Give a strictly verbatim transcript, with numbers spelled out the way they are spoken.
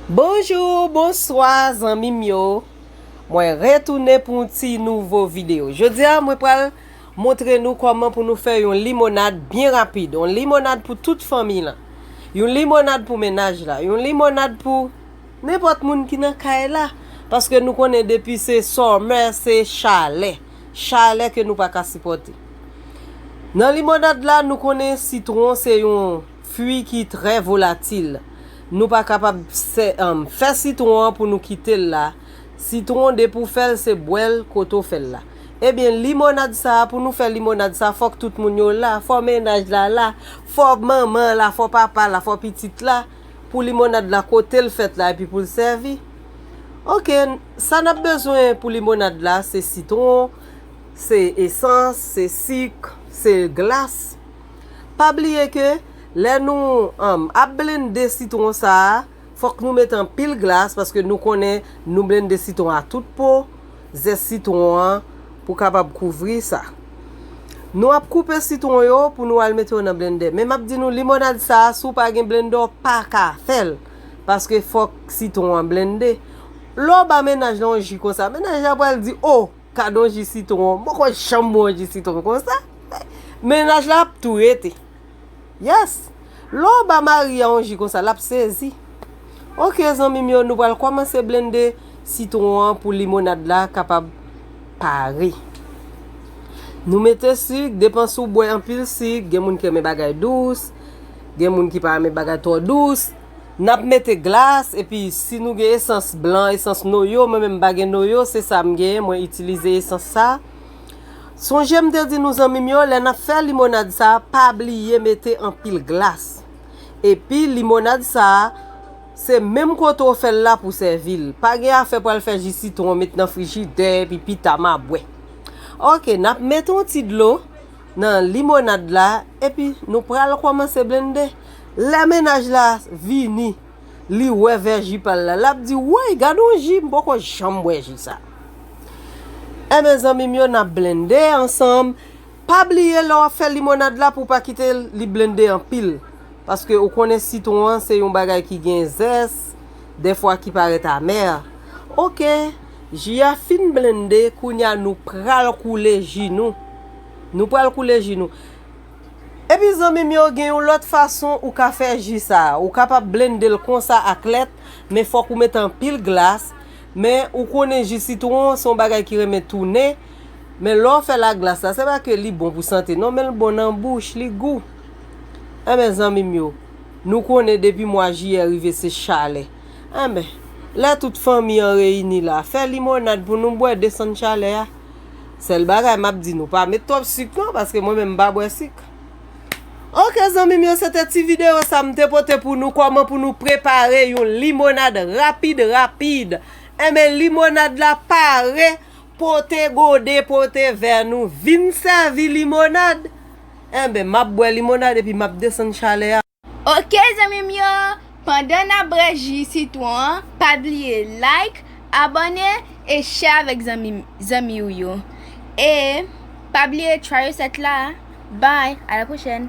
Bonjou, bonswa, zanmi m yo. Mwen retounen pou yon ti nouvo videyo. Jodi a, mwen pral montre nou kòman pou nou fè yon limonad byen rapid. Yon limonad pou tout fanmi lan. Yon limonad pou mennaj la. Yon limonad pou nenpòt moun ki nan kay la. Paske nou konnen depi se summer, se chalè. Chalè ke nou pa ka sipòte. Nan limonad la, nou konnen sitwon se yon fwi ki trè volatil. Nou pa kapab sè, um, fè sitwon an pou nou kite l la. Sitwon, depi w fè l, se bwè l kote w fè l la. Ebyen, limonad sa a, pou nou fè limonad sa a, fòk tout moun yo la. Fò mennaj la la, fò manman la, fò papa la, fò pitit la. Pou limonad la, kote l fèt la, epi pou l sèvi. Oke, sa n ap bezwen pou limonad la, se sitwon, se esans, se sik, se glas. Pa bliye ke lè nou, um, ap blende sitwon sa a, fòk nou mete anpil glas, paske nou konnen nou blende sitwon a tout po, zès sitwon an, pou kapab kouvri sa. Nou ap koupe sitwon yo pou nou al mete yo nan blendè. Men m ap di nou, limonad sa a, si w pa gen blendè, w pa ka fè l, paske fòk sitwon an blende. Lè w ba mennaj la yon ji konsa, mennaj la pral di, "O, gad yon ji sitwon, m poko janm bwè yon ji sitwon konsa." Mennaj la ap tou rete. Yes. Lè w ba mari a yon ji konsa, l ap sezi. Oke, zanmi m yo, nou pral kòmanse blende sitwon an pou limonad la kapab pare. Nou mete sik, depan si w bwè anpil sik, gen moun ki renmen bagay dous, gen moun ki pa renmen bagay twò dous. N ap mete glas, epi si nou gen esans blan, esans noyo, mwen menm m pa gen noyo, se sa m genyen, mwen itilize esans sa. Sonje m te di nou, zanmi m yo, lè n ap fè limonad sa a, pa bliye mete anpil glas. Epi limonad sa a, se menm kote w fè l la pou sèvi l. Pa gen afè pral fè ji sitwon, met nan frijidè, epi pita m a bwè. Oke, n ap mete yon ti dlo nan limonad la, epi nou pral kòmanse blende. Lè mennaj la vini, li wè vè ji pa l la, l ap di, "Woy, gad yon ji, m poko janm bwè ji sa." Enben, zanmi m yo, n ap blende ansanm. Pa bliye, lè w ap fè limonad la, pou w pa kite li blende anpil. Paske ou konnen sitwon an se yon bagay ki gen zès, dèfwa ki parèt amè. Oke, ji a fin blende, kounye a nou pral koule ji nou. Nou pral koule ji nou. Epi zanmi m yo, gen yon lòt fason ou ka fè ji sa a. Ou kapab blende l konsa ak lèt, men fòk ou mete anpil glas. Men ou konnen ji sitwon se yon bagay ki renmen tounen. Men lè w fè l ak glas la, se pa ke li bon pou sante non, men l bon nan bouch, li gou. Enben zanmi m yo, nou konnen depi mwa jiyè rive se chalè. Enben, lè tout fanmi an reyini la, fè limonad pou nou bwè, desann chalè a. Sèl bagay m ap di nou, pa met twòp sik non, paske mwen menm m pa bwè sik. Oke zanmi m yo, se te ti videyo sa m te pote pou nou, kòman pou nou prepare yon limonad rapid rapid. Enben, limonad la pare, pote gode, pote vè nou, vin sèvi limonad. Enben, m ap bwè limonad epi m ap desann chalè a. Oke zanmi m yo, pandan n ap bwè ji sitwon an, pa bliye like, abòne e share avèk zanmi, zanmi w yo. E pa bliye try resèt la. Bye, à la prochaine.